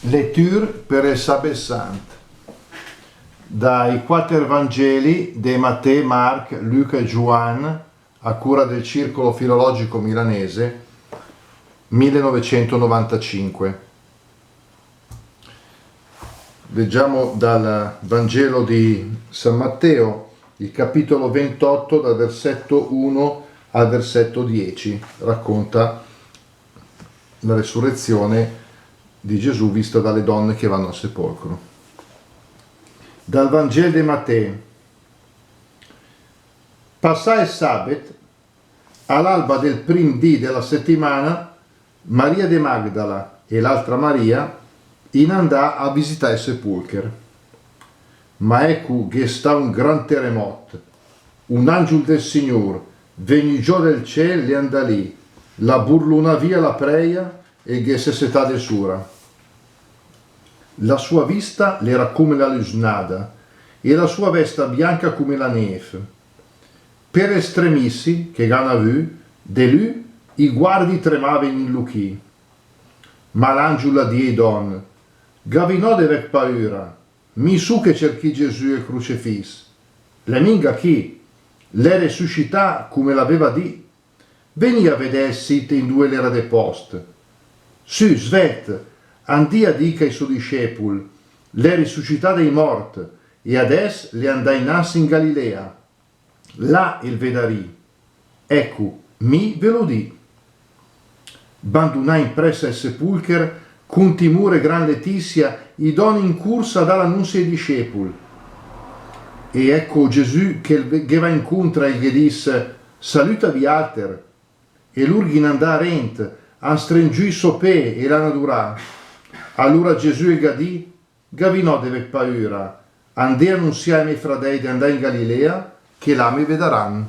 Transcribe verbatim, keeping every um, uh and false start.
Letture per el Sabet Sant. Dai quater Vangeli de Matè, Marc, Luca e Giuann, a cura del Circolo Filologico Milanese, millenovecentonovantacinque. Leggiamo dal Vangelo di San Matteo, il capitolo ventotto, dal versetto uno al versetto dieci. Racconta la resurrezione di Gesù vista dalle donne che vanno al sepolcro. Dal Vangelo de Matè. Passà el sabet, a l'alba del prim dì de la setimana, Maria de Magdala e l'altra Maria in andà a visità el sepulcher. Ma eco, ghe stà un gran teremot. Un angiul del Signur, vegnü giò del ciel, l'è andà lì, l'à burlunà via la preia e ghe s'è setà de sura. La sua vista l'era cume la lüsnada e la sua vesta bianca cume la nef. Per el stremisi che gh'han avü de lü, i guardi tremaven inluchì. Ma l'angiul l'à dì ai donn: Gavì no de vègh paüra, mi su che cerchì Gesù el crucefis. L'è minga chì, l'è resüscità cume l'aveva dì. Vegnì a vedè el sit induè l'era depost. Sü, svelt, andì a dì ai so discepul: l'è resüscità dai mort, e adès l'è andà inanz in Galilea. Là el vedarì. Eco, mi ve l'ho dì. Bandunà in pressa el sepulcher, cun timur e gran letizia, i donn in cursa a dà l'anunzi ai discepul. E eco Gesù che ghe va incontra e ghe dis: Salüt a vialter. E lur ghin andà arent, han strengiü i so pè e l'han adurà. Alura Gesù el gh'à dì: Gavì no de vègh paüra, andè a anunzià ai me fradei de andà in Galilea, che là me vedaran.